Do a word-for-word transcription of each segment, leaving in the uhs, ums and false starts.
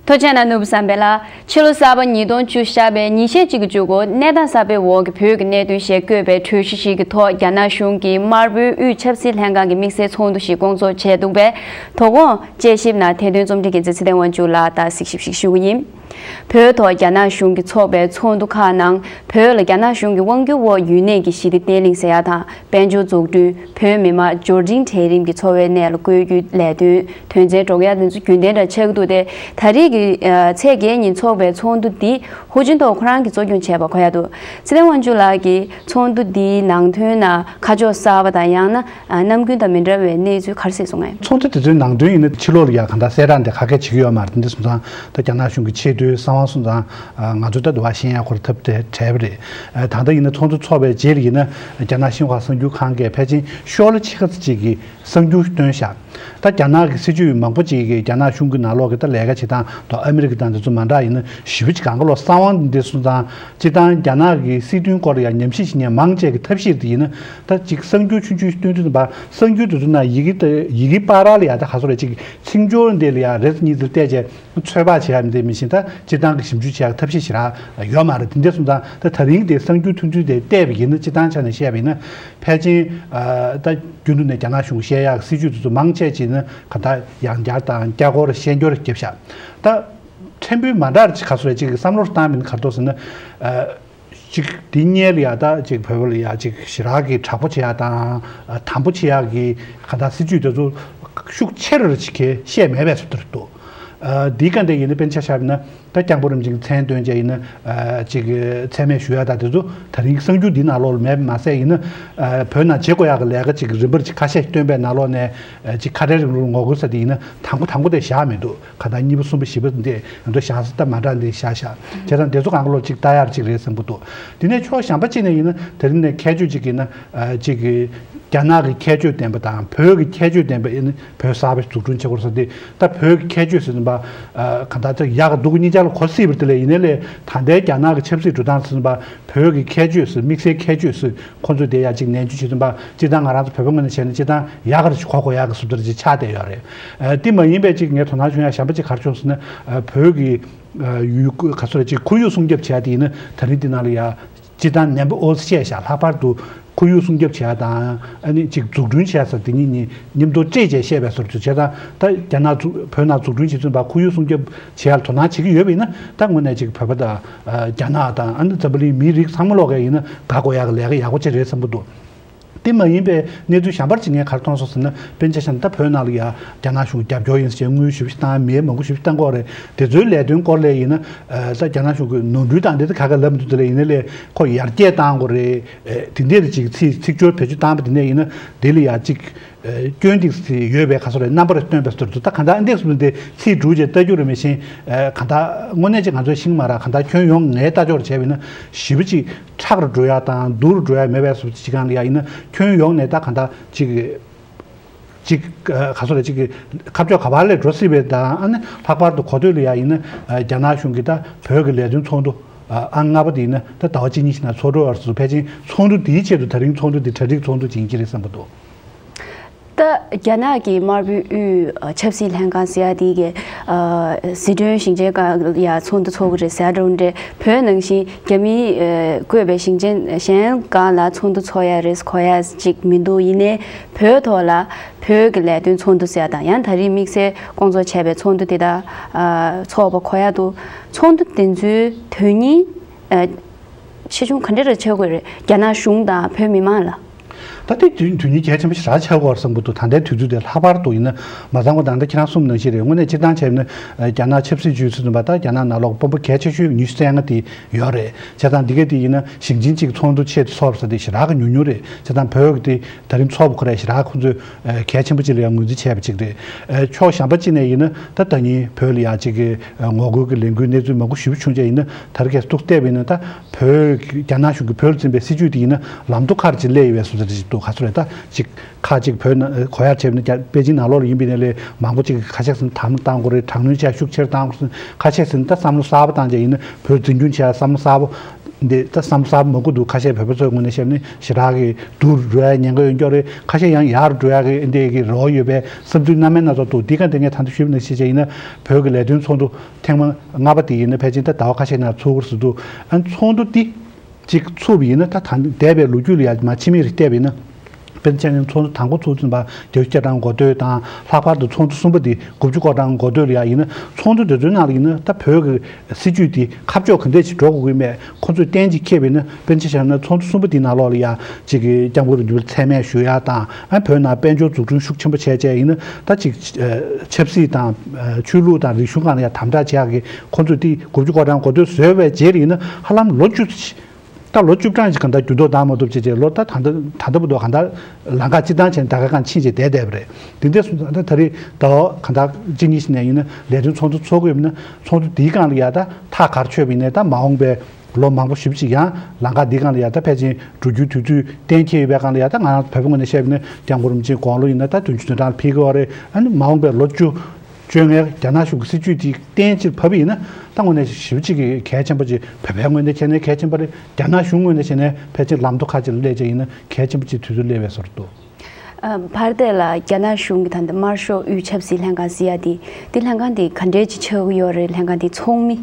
ཐུགས་རྗེ་གནང་ནོར་བུ་བསམ་འཕེལ་ལགས། ཕྱི་ལོ་གསར་པ་ཉིས་སྟོང་བཅུ་ཞེས་པའི་ཉིན་ཤས་གཅིག་གི་མཇུག་གུ་གནས་སྟངས་གསར་པའི་འོག་གི་བོད་ཀྱི་གནད་དོན་ཞེས་བཀོད་པའི་གྲོས་གཞི་ཞིག་གི་ཐོག་རྒྱ་ནག་གཞུང་གིས་དམར་པོའི་དབུས་ཆབ་སྲིད་ལྷན་ཁང་གི་དམིགས་བསལ་ཚོགས་འདུ་ཞིག་སྐོང་ཚོགས་བྱས་འདུག་པས། དོ་དགོང་དཔྱད་ཞིབ་ནང་དེ་དོན་རྩོམ་སྒྲིག་འགན་འཛིན་ཚེ་བརྟན་དབང་ཕྱུག་ལགས་དང་གཟིགས་ཞིབ་ཞིག་ཞུ་གི་ཡིན། བོད་ཐོག་རྒྱ་ནག་གཞུང་གིས་འཚོགས་པའི་ཚོགས་འདུ་ཁག་ནང་བོད་ལ་རྒྱ་ནག་གཞུང་གི་དབང་སྒྱུར་འོག་ཡུན་གནས་ཀྱི་ཞི་བདེ་བརྟན་ལྷིང་ཟེར་ཡ་དང་། དཔལ་འབྱོར་འཛུགས་སྐྲུན། བོད་མི་མང་འབྱོར་འབྲིང་གྲལ་རིམ་གྱི་འཚོ་བའི་གནས་ལ་བཀོད་རྒྱུའི་ལས་དོན་དོན་ཚན་སྒྲོག་ཡ་དེ་ཚོ་རྒྱུན་ལྡན་འདྲ་ཆགས་ཀྱི་འདུག་སྟེ། ད་རེས་ཀྱི་ཨ་ཚེས་བརྒྱད་ཉིན་འཚོགས་པའི་ཚོགས་འདུ་འདི་ཧུའུ་ཅིན་ཐའོ་ཁོ་རང་གིས་གཙོ་སྐྱོང་བྱས་པ་གོ་ཡ་འདུག་ཚེ་བརྟན་དབང་ཕྱུག་ལགས་ཀྱིས་ཚོགས་འདུ་འདིའི་ནང་དོན་ནང་ཁ་ཕྱོགས་གསར་པ་དང་ཡང་ན་ཨ་རྣམ་ཀུན་དང་མི་འདྲ་བའི་གནས་ཚུལ་ག་རེ་གསལ་སོང་ངས། ཚོགས་འདུ་དེ་ཚོའི་ནང་དོན་ཡིན་ན་ཕྱི་ལོགས་ལ་ཡ་གང་ལྟར་གསལ་བསྒྲགས་འདི་ཁ་སྐད་བྱེད་ཀྱི་ཡོད་མ་རེད། འདི་སོང་ཙང་ད་རྒྱ་ནག་གཞུང་གི་ཆེས་མཐོའི་གསང་བ་སོང་ཙང་ང་ཚོས་ད་དུ་བ་ཤེས་ཡ་ཁོ་ར་ཐབས་བྲལ་བྲལ་བ་རེད། ད་ལྟ་ཡིན་ན་ཚོགས་འདུ་འཚོགས་པའི་རྗེས་ལ་ཡིན་ན་རྒྱ་ནག་ཤིན་ཧྭ་གསར་འགྱུར་ཁང་གིས་ཕལ་ཆེར་ཤོག་ལྷེ་ཕྱེད་ཀ་ཙམ་ཅིག་གི་གསར་འགྱུར་བཏོན་ཤག་ད་རྒྱ་ནག་གི་སྲིད་ཇུས་མང་པོ་ཅིག་གིས་རྒྱ་ནག་གཞུང་གི་ནང་ལོགས་ཀྱི་ད་ལས་ཀ་བྱེད་སྟངས་དང་ཨ་མི་རི་ཀ་དང་དེ་ཚོ་མ་འདྲ་ཡིན་ན་ཞེ་པོ་ཅིག་གང་ག་ལོག་གསང་བ་འདི་སོང་ཙང་སྤྱིར་བཏང་རྒྱ་ནག་གི་སྲིད་དོན་སྐོར་ལ་ཡང་ཉམས་ཞིབ་བྱེད་མཁན་མང་ཆེ་གི་ཐབས་ཤེས་དེ་ཡིན་ན་ད་ཅིག་གསར་འགྱུར་ཆུང་ཆུང་ཞིག་སྟོན་དུས་ཙམ་པ་གསར་འགྱུར་དེ་ཚོ་ནང་ཡི་གེ་ད་ཡི་གེ་པར་ར་ལ་ཡང་ད་ག་ཚོད་རེད་ཅིག་ཚིག་སྦྱོར་འདི་ལ་ཡང་རེ་གཉིས་ཙམ་བལྟས་བྱས། ཚོད་དཔག་བྱེད་ཡ་འདི་མི་ཤེས། ད་སྤྱིར་བཏང་གི་ཞིབ་འཇུག་བྱེད་ཡ་ཐབས་ཤེས་ཞེ་དྲག་ཡོད་མ་རེད། དེ་འདྲ་སོང་ཙང་ད་ད་རིང་དེ་གསར་འགྱུར་ཐུང་ཐུང་དེ་བལྟས་པ་ཡིན་ན་སྤྱིར་བཏང་ཆ་ནས་བཤད་པ་ཡིན་ན་ཕལ་ཆེར་ཨ་ད་རྒྱུན་དུ་ནས་རྒྱ་ནག་གཞུང་བཤད་ཡག་སྲིད་ཇུས་དེ་ཚོ་མང་ཆེ་ཅིག་ནི་ག་ད་ཡང་བསྐྱར་དང་བསྐྱར་སྐོར་བཤད་སྐྱོར་བརྒྱབ་ཤག་ད་ཕྲན་བུ་མ་འདྲ་ཅིག་ག་ཚོད་རེད་ཅིག་བསམ་བློ་བཏང་མིན་ག་རེ་འདུག་ཟེར་ན་ཨ། ཅིག་དེ་སྔོན་ལ་ཡ་ད་ཅིག་བོད་པ་ལ་ཡ་ཅིག་ཞེ་དྲག་གི་དྲག་པོ་བྱེད་ཡ་དང་དམ་པོ་བྱེད་ཡ་གི་ག་ད་སྲིད་ཇུས་དེ་ཚོ་ཤུགས་ཆེ་རུ་ཅིག་གི་བཤད་མེད་པའི་བཟོ་འདྲ་འདུག་ཨ་འདིའི་སྐབས་དེ་ཡིན་ན་དཔེར་ན་ཆ་བཞག་ན་ད་སྐྱབས་མགོན་རིན་པོ་ཆེའི་མཚན་བཏོན་བྱས་ཡིན་ན་ཨ་ཅིག་མཚན་སྨད་ཞུ་ཡ་ད་དེ་ཚོ་ད་རིང་གསར་འགྱུར་འདི་ནང་ལོགས་ལ་མེད་པ་མ་ཟད་ཡིན་ན་ཨ་བོད་ནང་བྱེད་དགོས་ཡ་གི་ལས་ཀ་ཅིག་རིམ་པར་ཅིག་ཁ་ཤས་བཏོན་པའི་ནང་ལོགས་ནས་ཨ་ཅིག་ཁ་བྲལ་རིང་ལུགས་ངོ་རྒོལ་ས་དེ་ཡིན་ན་དང་པོ་དང་པོ་དེ་བཞག་མི་འདུག་ག་ད་གཉིས་པ་གསུམ་པ་བཞི་པ་འདི་ང་ཚོ་བཞག་ས་ད་མ་འདྲ་འདི་བཞག་བཞག་བྱས་ཙང་དེ་ཚོ་གང་ག་ལོག་ཅིག་ལྟ་ཡག་ཅིག་རེད་བསམ་གྱི་འདུག་དེ་ནས་ཕྱོགས་གཞན་པ་ཅིག་ནས་ཡིན་ན་དེ་རིང་ནས་ཁྱད་ཆོས་ཅིག་ཡིན་ན་ཨ་ཅིག་རྒྱ་ནག་གི་ཁྱད་ཆོས་ལྡན་པ་དང་བོད་ཀྱི་ཁྱད་ཆོས་ལྡན་པ་ཡིན་ན་བོད་གསར་པ་འཛུགས་སྐྲུན་བྱེད་དགོས་ཟེར་ཏེ། ད་བོད་ཀྱི་ཁྱད་ཆོས་ཟེར་ན་པ་ཨ་གང་ལྟར་ཅིག་ཡག་ག་སྡུག་ག་གཉིས་ཆར་ལ་གོ་སྲིད་པ་དེ་ལས་ཡིན་ནའི་ལས་ད་ལྟའི་རྒྱ་ནག་གི་ཆབ་སྲིད་འགྲོ་སྟངས་ཟེར་ན་པ་བོད་ཀྱི་ཁྱད་ཆོས་ཟེར་དམིགས་བསལ་ཁྱད་ཆོས་ཟེར་ཁོང་ཚོས་དེ་ཡ་ཅིག་ནན་བརྗོད་བྱེད་དུས་པ་སྤྱིར་བཏང་ང་རང་ཚོ་བོད་པ་ངོས་ནས་བྱས་ན་སྤྱིར་བཏང་ཡག་ག་རེ་ཞིག་གོ་དགོས་ཡག་གི་བཟོ་འདྲ་ཅིག་ཆགས་བསྡད་ཡོད་རེད། ཨ་དེ་མ་ཡིན་པའི་ཅིག་ངས་དོ་སྣང་བྱུང་ཡ་གཞན་པ་ཅིག་ག་རེ་བྱུང་ཟེར་ན་ཨ་བོད་ཀྱི་ཨ་ཡུལ་སྐོར་ག་ཚོད་རེད་ཅིག་ཁོར་ཡུག་སྲུང་སྐྱོབ་བྱས་དེ་ཡིན་ན་ད་རིང་འདི་ནང་ལ་ཡ་སྤྱིར་བཏང་ནན་པོ་འོ་ཙམ་བཤད་བཞག་ལྷག་པར་དུ་ཁོར་ཡུག་སྲུང་སྐྱོབ་བྱས་དང་ཨ་ནི་ཅིག་འཛུགས་སྐྲུན་བྱས་ས་དེ་གཉིས་གཉིས་མཉམ་དུ་སྤྲད་བྱས་བཤད་པའི་བཟོ་འདྲ་བྱས་ཙང་ད་རྒྱ་ནག་འཛུགས་བོད་ནང་འཛུགས་སྐྲུན་བྱེད་ཚུན་པ་ཁོར་ཡུག་སྲུང་སྐྱོབ་བྱེད་ཡ་ལ་དོ་སྣང་བྱེད་ཀྱི་ཡོད་པ་ཡིན་ན་ད་དངོས་གནས་ཅིག་བོད་པ་དང་རྒྱ་ནག་དང་ཨ་ནི་འཛམ་བུ་གླིང་མིའི་རིགས་ཚང་མ་ལོག་གི་ཡིན་ན་དགའ་དགོས་ཡག་གི་ལས་ཀ་ཡག་པོ་ཅིག་རེད་བསམ་གྱི་འདུག་དེ་མ་ཡིན་པའི་གནས་ཚུལ་གཞན་པ་ཅིག་ངས་ག་རེ་མཐོང་སོང་ཟེར་ན་དཔེར་ན་ཆ་བཞག་ན་ད་བོད་ནང་ལ་ཡ་རྒྱ་ནག་གཞུང་རྒྱབ་སྐྱོར་ཡིན་ཟེར་དངུལ་ཞེ་པོ་ཅིག་བཏང་མི་མང་པོ་ཞེ་པོ་ཅིག་བཏང་གི་ཡོད་རེད། དེ་ཚོའི་ལས་དོན་སྐོར་ལ་ཡིན་ན་ད་རྒྱ་ནག་གཞུང་གི་ནོར་འཁྲུལ་དང་དེ་ཚོ་ག་ག་ལབ་མི་འདུག་དེ་ལ་ཡིན་ན་ལས་ཁོ་ཡར་རྒྱས་བཏང་དགོས་རེད། དེ་འདྲས་ཅིག་ཚིག་ཚིག་སྦྱོར་བེད་སྤྱོད་བཏང་པ་དེ་ནས་ཡིན་ན་དེ་ལ་ཡ་ཅིག་སྐྱོན་འདི་ཡོད་པའི་ག་ཚོད་རེད་རྣམ་པར་སྟོན་པའི་ཟུར་དུ་ད་གང་ལྟར་འདེགས་སུ་འདི་ཚིག་འབྲུ་བཅས་ལྟ་རྒྱུ་རེད་མི་ཤེས། གང་ལྟར་དངོས་གནས་ཅིག་ང་ཚོས་ཤེས་ཀྱི་མ་རེད། གང་ལྟར་ཁྱོན་ཡོངས་ངའི་ལྟ་ཕྱོགས་བྱས་པ་ཡིན་ན་ཞེ་པོ་ཅིག་ཁྲག་རུ་འགྲོ་ཡ་དང་སྡུག་རུ་འགྲོ་ཡ་མེད་པའི་ཟུར་ཅིག་གང་ལ་ཡ་ཡིན་ན་ཁྱོན་ཡོངས་ནས་ད་གང་ལྟར་ཅིག་ཅིག་ག་ཚོད་རེད་ཅིག་ཁ་ཕྱོགས་ག་པར་ལས་འགྲོ་སྲིད་པའི་དང་ཨ་ནི་ལྷག་པར་དུ་གོ་ཐོས་ལ་ཡ་ཡིན་ན་རྒྱ་ནག་གཞུང་གིས་ད་བོད་ཀྱི་ལས་དོན་ཚོགས་འདུ་ཨ་ལྔ་པ་དེ་ཡིན་ན་ད་ཟླ་བ་གཅིག་གཉིས་ཤིག་ནང་ཚོགས་འགྲོ་བར་སུ་ཕལ་ཆེར་ཚོགས་འདུ་དེའི་ཆེད་དུ་ད་རིང་ཚོགས་འདུ་དེ་གྲ་སྒྲིག་ཚོགས་འདུ་ཅིག་ཡིན་གྱི་རེད་བསམ་པ་འདུག་ད་རྒྱ་ནག་གི་དམར་པོའི་དབུས་ཆབ་སྲིད་ལྷན་ཁང་ཟེར་ཡ་དེ་གི་ཟི་ཁྲོན་ཞིང་ཆེན་ཁག་ཡ་ཚོགས་འདུ་ཚོགས་ཀྱི་རེད་ཟེར་འགྲོ་འདྲེ་བོད་ནང་བཞིན་རྒྱ་མིས་བཀོད་པའི་ཞིང་ཆེན་གཞན་སྒང་ལ་ཚོགས་འདུ་ཚོགས་ཡ་རེད་གོ་ཡ་ཅིག་མི་འདུག་ཡིན་ནའི་བོད་ཐོག་ལ་བོད་ཀྱི་ལས་དོན་ཚོགས་འདུ་ཟེར་ཡ་དང་ཡང་ད་རེས་དམིགས་བསལ་སྐོང་ཚོགས་བྱས་པའི་ཚོགས་འདུ་དེ་དག་ཚོགས་པ་གོ་ཡ་འདུག་ཚོགས་འདུ་དེ་ཚོའི་དོན་སྙིང་ཆེ་ཆུང་ག་འདྲ་རེ་ཆགས་དགོས་རེད་རྒྱ་ནག་གཞུང་དང་བོད་མི་མང་ལ། ད་ལྟའི་དུས་དུས་ཡུན་གལ་ཆེན་པོ་ཞིག་རག་ཆགས་ཀྱི་ཡོད་བསམ་གྱི་འདུག་ད་ལྟའི་དུས་ཚོད་དེ་ལྷག་པར་དུ་ཡིན་ན་མ་ཚང་བ་དང་ད་ཁྱེད་རང་གསུངས་ནང་བཞིན་རེད། དངོས་གནས་སྤྱིར་བཏང་བྱས་ན་རྒྱ་ནག་ཆབ་སྲིད་ཇུས་ཚོད་འཛིན་པ་ད་རྒྱ་ནག་ནང་ལོགས་དཔོན་པོ་གལ་ཆེ་ཤོས་ཉི་ཤུ་རྩ་ལྔ་དེ་ཡོད་རེད། བྱས་ཙང་འདི་ག་དེ་ཡིན་ན་ཞིང་ཆེན་གཅིག་ཚོགས་འདུ་ཆེད་དུ་ཚོགས་པ་ས་དེ་ཞེ་དྲག་གི་ཉུང་ཉུང་རེད། བྱས་ཙང་བོད་ཀྱི་དེ་ད་རིང་ཚོགས་པ་ཁོ་ར་ཞེ་དྲག་ཁོང་ཚོས་གལ་ཆེན་པོ་ཅིག་ལ་ཡང་ངོས་འཛིན་བྱས་པ་ཅིག་རེད། ཕྱོགས་གཞན་པ་ཅིག་ནས་ཡིན་ན་ད་ད་ནི་བོད་ལ་ཡང་ཅིག་གི་ངོ་རྒོལ་གྱི་ལས་འགུལ་གནས་ཚུལ་མང་པོ་ཞེ་པོ་བྱུང་བྱས་ཡིན་ན་ད་རེས་ཀྱི་ཐུག་བལྟས་པ་ཡིན་ན་ད་བོད་རྒྱ་ནག་གཞུང་གིས་བོད་ལ་འཛིན་པའི་སྲིད་ཇུས་དེ་ཡིན་ན་ལམ་ཐོག་ཁར་ཅིག་སླེབས་ཡོད་པའི་བཟོ་འདྲ་ཅིག་འདུག་ག་ཚོད་རེད། ད་ཅིག་ཁག་ཅིག་བོད་ནང་གོ་ཡར་བྱས་པ་ཡིན་ན་རྒྱ་པེ་ཅིང་ནང་ལོགས་ལ་ཡིན་པ་ཡིན་ན་ལས་མང་པོ་ཅིག་ཁ་ཤས་ཟིན་དམ་བློ་བཏང་དགོས་རེད། དྲག་གནོན་བྱ་ཤུགས་ཆེར་བཏང་དགོས་རེད། ཁ་ཤས་ཟིན་ད་བསམ་བློ་གསར་པ་བཏང་བྱས་ཡིན་ན་བོད་འཛིན་སྐྱོང་བྱ་བསམ་བློ་གསར་པོ། འདི་ད་བསམ་བསམ་མང་པོ་འདུག་ཁ་ཤས་བོད་པ་ཚོའི་ངོས་ནས་བཤད་ན་ཞེ་དྲག་གི་སྡུག་རུ་ཡ་ཉེན་ཁ་ཡོད་སྐྱོ་རེད། ཁ་ཤས་ཡང་ཡག་རུ་འགྲོ་ཡ་གི་འདི་གི་རོགས་ཡོད་པའི་བསམ་ཚུལ་སྣ་མིན་སྣ་ཚོགས་འདུག་འདི་ག་འདི་ངས་ད་ལྟ་ཞུས་པ་ནང་བཞིན་བྱས་ཡིན་ན་བོད་ཀྱི་ལས་དོན་ཚོགས་འདུ་ཐེངས་མ་ལྔ་པ་དེ་ཡིན་ན་ཕལ་ཆེར་ད་ཟླ་བ་ཁ་ཤས་ནང་ཚོགས་ཀྱི་རེད་འདུག་ཨ་ཚོགས་འདུ་འདི་གཅིག་ཚུགས་པ་ཡིན་ན་ད་ད་འདས་པའི་ལོ་རྒྱུས་ལ་ཡ་མ་ཕྱི་མིག་རེ་བལྟས་པ་ཡིན་ན། དཔེར་ན་ཆ་བཞག་ཚོགས་འདུ་དང་པོ་ཚུགས་ཟིན་པ་བརྒྱད་ཅུ་གྱ་གྲངས་འགོ་སྟོད་དང་ལྷག་པར་དུ་ཚོགས་འདུ་གསུམ་པ་འདི་དགུ་བཅུ་གོ་གྲངས་འགོ་སྟོད་ལ་ཡ་ཡིན་ན་ཚོགས་འདུ་དེ་ཚོའི་ནང་ལ་ཡིན་ན་ད་བོད་ཀྱི་སྲིད་བྱུས་འདི་ཁ་ཕྱོགས་ག་འདྲས་ཅིག་འགྲོ་དགོས་ཀྱི་མེད་ཁོ་ཚོས་གཏན་ཅིག་འཁེལ་བ་ཡིན་ན། དཔེར་ན་ཆ་བཞག་ན་ཚོགས་འདུ་གསུམ་པ་འདི་ནང་ལོགས་ལ་ཡ་ཅིག་གི་སྐྱབས་མགོན་རིན་པོ་ཆེ་མཚན་སྨད་ཞུ་ཡ་དང་ཨ་བོད་ནང་དཔལ་འབྱོར་འཛུགས་སྐྲུན་ཤུགས་ཆེན་པོ་བྱས་བྱས་ཡིན་ན་ད་ཅིག་ཆབ་སྲིད་དང་ཆོས་ལུགས་དང་རིག་གཞུང་སྒང་ལ་ཡ་དམ་དྲག་བྱེད་ཡ་གི་ཁོ་ཚོས་འདི་དགུ་བཅུ་གོ་གྲངས་འགོ་སྟོད་བཟོས་པའི་རྗེས་ལ་ཡིན་ན་ཧ་ལམ་ལོ་བཅུ། ད་ལོ་བཅུ་གྲངས་ཅིག་གང་ལྟར་འགྱུར་ལྡོག་བཏང་མ་ཐུབ་ཅེས་བྱས་ལོ་ད་ད་ལྟ་ད་ལྟ་བར་དུ་གང་ལྟར་ལམ་ཁ་སྤྱིར་བཏང་བྱས་ནས་ད་ག་སྒང་ཕྱིན་བྱས་བསྡད་བསྡད་པ་རེད། དེ་འདྲ་སོང་ཙང་ད་ད་རེས་ཟླ་བ་གང་ལྟར་གཅིག་གཉིས་ཤིག་ནས་ཡིན་ན་ལས་དོན་ཚོགས་འདུ་ཚོགས་ཀྱི་ཡོད་མིན་ན་ཚོགས་འདུ་འདིའི་སྒང་ལ་ཡ་ད་ཐག་ག་རེ་ཆོད་པ་ཡིན་ནའི་ད་མ་འོངས་པའི་ལོ་མང་པོ་ཞིག་ཅིག་ཡང་ལམ་ཁ་འདིའི་སྒང་ལ་ཡ་ད་ཕལ་ཆེར་འགྲོ་རྒྱུའི་དུས་ཚོད་གཏན་འཁེལ་ཡོད་པའི་སྒང་ལ་ཡ་ད་ང་རང་བོད་པའི་ངོས་ནས་བཤད་པ་ཡིན་ན་སྐྱབས་མགོན་རིན་པོ་ཆེའི་དགུང་ལོ་ཡིན་ན་ད་བདུན་ཅུ་དོན་གྲངས་ལ་ཕེབས་ཀྱི་ཡོད་རེད། ཨ་ནི་མ་འོངས་པའི་ལོ་བཅུ། བཅོ་ལྔའི་རྒྱ་ནག་གཞུང་གི་སྲིད་བྱུས་དེ་གཏན་ཅིག་བབས་པ་ཡིན་ན་ད་དངོས་གནས་ཞེ་པོ་ཅིག་གི་གལ་ཆེན་པོ་ཅིག་བོད་པའི་ངོས་ནས་བྱས་ནས་གལ་ཆེན་པོ་རེད། རྒྱ་ནག་གཞུང་ངོས་ནས་བྱས་ནས་ཕལ་ཆེར་ལམ་ཐོ་ཁ་ཅིག་ལ་སླེབས་བྱས་ཡིན་ན་གལ་ཆེན་པོ་ཅིག་དུས་ཚོད་སླེབས་པའི་བཟོ་འདྲ་འདུག་ཨ། བར་དེ་ལ་རྒྱ་ནག་གཞུང་གི་ད་ལྟ་དམར་ཤོག་དབུས་ཆབ་སྲིད་ལྷན་ཁང་ཟེར་ཡ་དེ་དེ་ལྷན་ཁང་དེ་ག་འདྲས་ཅིག་ཆགས་ཀྱི་ཡོད་རེད། ལྷན་ཁང་དེ་ཚོགས་མི་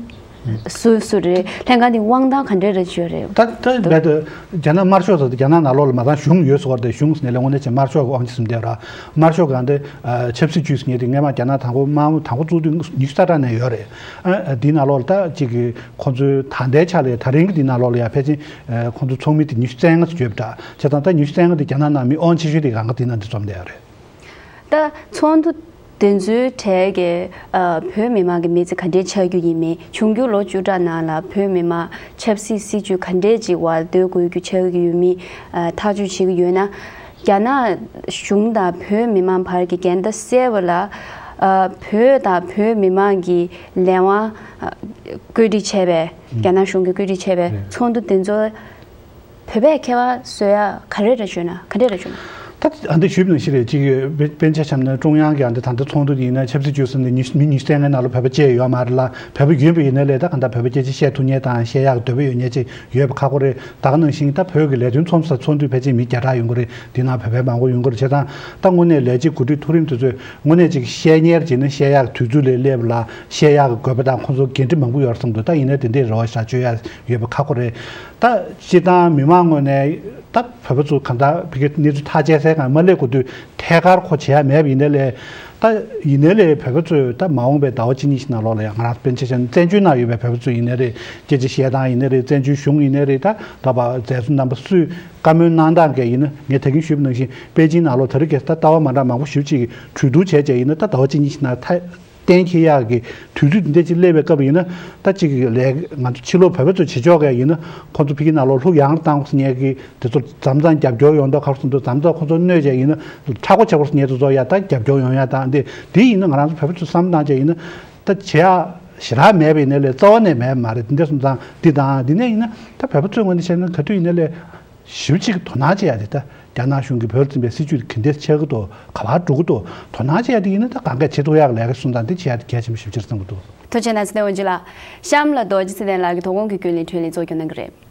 སུ་སུ་རེད། ལྷན་ཁང་དེ་དབང་ཐང་ག་འདྲས་རེ་ཡོད་རེད། ད་ད་རྦད་དེ་རྒྱ་ནག་དམར་ཤོག་ཟེར་དེ་རྒྱ་ནག་ནང་ལོགས་ལ་མ་ཚང་གཞུང་ཡོད་ཟེར་བ་དེ་གཞུང་ཟེར་ནས་ལས་དངོས་གནས་ཅིག་དམར་ཤོག་གི་དབང་ཆ་ཟིན་བསྡད་ར། དམར་ཤོག་གི་ཨ་འདི་ཆབ་སྲིད་ཅུས་ཟེར་མཁན་དེ་སྔས་མ་རྒྱ་ནག་དང་པོ་དམར་དང་པོ་བཙུགས་དུས་ཉི་ཤུ་རྩ་གྲངས་ནས་ཡོད་རེད། ཨ་འདི་ནང་ལོགས་ལ་ད་ཅིག་གི་ཁོང་ཚོའི་ད་ལྟའི་ཆ་ལ་ད་རིང་གི་འདི་ནང་ལོགས་ལ་ཡ་ཕལ་ཆེར་ཁོང་ཚོ་ཚོགས་མི་དེ་ཉི་ཤུ་རྩ་ལྔ་ཙམ་ཡོད་པ་འདྲ། བྱས་ཙང་ད་ཉི་ཤུ་རྩ་ལྔ་དེ་རྒྱ་ནག་ནང་མི་དབང་ཆེ་ཤོས་དེ་གང་ག་དེ་ནང་འདི་འཛོམས་བསྡད་ཡོད་རེད། ད་ཚོགས་འདུ་དེ་ཚོའི་གྲས་ཀྱི་ཨ་བོད་མི་མང་གི་མི་ཚེ་ག་འདྲས་ཆགས་རྒྱུ་ཡིན་མིན། འབྱུང་འགྱུར་ལོ་བཅུ་ཕྲག་ནང་ལ་བོད་མི་མང་ཆབ་སྲིད་སྲིད་བྱུས་ག་འདྲས་ཅིག་བར་སྟོན་དགོས་རྒྱུ་ཆགས་ཀྱི་ཡོད་མིན། ཨ་ཐག་གཅོད་བྱེད་ཀྱི་ཡོད་ན། རྒྱ་ནག་གཞུང་དང་བོད་མི་མང་བར་གྱི་འགལ་ཟླ་སེལ་བ་ལ་ཨ་བོད་དང་བོད་མི་མང་གི་ལས་དབང་ཨ་བཀོད་སྒྲིག་བྱས་པའི་རྒྱ་ནག་གཞུང་གིས་བཀོད་སྒྲིག་བྱས་པའི་ཚོགས་འདུ་དེ་ཚོ་བོད་པས་ཁྱད་པར་བཟོ་ཡ་ག་རེ་རེད་བརྗོད་ན། ག་འདྲས་རེད་བརྗོད་ན། ད་ཨ་འདི་ཞུས་པ་ནང་བཞིན་རེད། ཅིག་དཔེ་དཔེར་ཆ་བཞག་ན་ཀྲུང་དབྱང་གི་ཨ་འདི་ད་ལྟ་ཚོགས་འདུ་འདི་ཡིན་ན་ཆབ་སྲིད་ཅུས་ཟེར་ནས་ཉི་མི་ཉི་ཤུ་རྩ་ལྔའི་ནང་ལ་བོད་པ་བཅས་ཡོད་མ་རེད་ལ། བོད་པ་ཡོད་པ་ཡིན་ན་ལས་ད་གང་ལྟར་བོད་པ་སྐད་ཆ་བཤད་ཐུབ་མཁན་དང་བཤད་ཡག་འདོད་པ་ཡོད་མཁན་ཅིག་ཡོད་པ་ཁག་པོ་རེད། ད་ག་ནང་བཞིན་ད་བོད་ཀྱི་ལས་དོན་ཚོགས་ས་ཚོགས་འདུ་ཕལ་ཆེར་མི་བརྒྱ་ཕྲག་ཡོང་གི་རེད། འདི་ནང་བོད་པ་མང་པོ་ཡོང་གི་རེད། བྱས་ཙང་ད་དངོས་གནས་ལས་བྱེད་འགོ་ཁྲིད་མཐོ་རིམ་དེ་ཚོས་དངོས་གནས་ཅིག་བཤད་གཉེར་བྱས་ན་བཤད་ཡག་དུས་ཚོད་ལ་སླེབས་ལ་བཤད་ཡག་གི་དགོས་པ་དང་ཁོང་ཚོ་འགན་འཁྲི་མང་པོ་ཡོད་རེད་བསམ་འདུག་ད་ཡིན་ན་དེ་འདྲའི་རེ་བ་ཞིག་བཅོལ་ཡག་ཡོད་པ་ཁག་པོ་རེད། ད་སྤྱིར་བཏང་མི་མང་ངོས་ནས་ད་བོད་པ་ཚོ་གང་ལྟར་ཕ་གིའི་གནས་ཚུལ་ཐག་བཅད་སའི་སྒང་མ་སླེབས་གོང་དུ་ཐད་ཀར་ཁོ་བྱེད་ཡ་མེད་པ་ཡིན་ནའི་ལས། ད་ཡིན་ནའི་ལས་བོད་པ་ཚོས་ད་མ་འོངས་པའི་ཟླ་བ་གཅིག་གཉིས་ཤིག་ནང་ལོགས་ལ་ཡང་ང་རང་དཔེར་ན་ཆ་བཞག་ན་བཙན་བྱོལ་ནང་ཡོད་པའི་བོད་པ་ཚོ་ཡིན་ནའི་རེད། སྐད་ཆ་བཤད་སྟངས་ཡིན་ནའི་རེད། བཙན་བྱོལ་གཞུང་ཡིན་ནའི་རེད། ད་ད་བ་མཛད་གཙོ་རྣམ་པ་སུས་བཀའ་མོལ་གནང་སྟངས་གས་ཡིན་ན་ངས་ད་གིན་ཞུས་པ་ནང་བཞིན་པེ་ཅིན་ནང་ལོགས་ད་རེས་ཀྱི་ད་ལྟ་བ་མ་འདྲ་མང་པོ་ཞེ་པོ་ཅིག་གྲོས་བསྡུར་བྱས་བྱས་ཡིན་ན་ད་ཟླ་བ་གཅིག་གཉིས་ཤིག་ནང་ཐ། གཏན་འཁེལ་ཡག་གི་དུས་ཚོད་འདི་འདྲ་ཅིག་སླེབས་པའི་སྐབས་ཡིན་ན་ད་ཅིག་ལས་ང་ཚོ་ཕྱི་ལོགས་བོད་པ་ཚོ་བྱེད་ཕྱོགས་ག་ཡིན་ན་ཁོང་ཚོ་ཕ་གི་ནང་ལོགས་ལྷུག་ཡངས་བཏང་ཟེར་མཁན་གྱི་དེ་ཚོ་མཚམས་མཚམས་རྒྱབ་སྐྱོར་ཡོང་མདོག་ཁ་རུ་སོང་དུས་མཚམས་མཚམས་ཁོང་ཚོ་གནོད་བྱས་ཡིན་ན་མཁྲེགས་པོ་བྱེད་པར་སོང་མཁན་དེ་ཚོ་ཡ་ད་རྒྱབ་སྐྱོར་ཡོང་ཡ་དང་དེ་དེ་ཡིན་ན་ང་རང་ཚོ་བོད་པ་ཚོ་བསམ་བཏང་བྱས་ཡིན་ན་ད་བྱེད་ཡག་ཞེ་དྲག་མེད་པ་ཡིན་ན་ལས་རྩ་བ་ནས་མེད་མ་རེད། དེ་འདྲ་སོང་ཙང་འདི་དང་འདི་ནས་ཡིན་ན་ད་བོད་པ་ཚོའི་ངོས་ནས་བཤད་ན་ག་དུས་ཡིན་ན་ལས། ཞེ་པོ་ཅིག་དོ་སྣང་བྱེད་ཡ་དེ་ད་རྒྱ་ནག་གཞུང་གིས་བོད་ལ་འཛིན་པའི་སྲིད་བྱུས་དེ་ག་འདྲས་ཆགས་ཀྱི་འདུག་ག་པར་འགྲོ་གི་འདུག་དོ་སྣང་བྱེད་ཡ་དེ་ཡིན་ན་ད་གང་གས་བྱེད་ཐུབ་ཡག་ལས་ཀ་གསུང་སྟངས་དེ་བྱེད་ཡ་དེ་གལ་ཆེན་པོ་ཞེ་པོ་ཅིག་རེད་བསམ་གྱི་འདུག་ཐུགས་རྗེ་གནང་། ཚེ་བརྟན་དབང་ཕྱུག་ལགས། གཤམ་ལ་རྡོ་རྗེ་ཚེ་བརྟན་ལགས་ཀྱིས་དོ་དགོང་གི་བརྒྱུད་ལས་འཕྲིན་ལས་གཙོ་སྐྱོང་གནང་གི་རེད།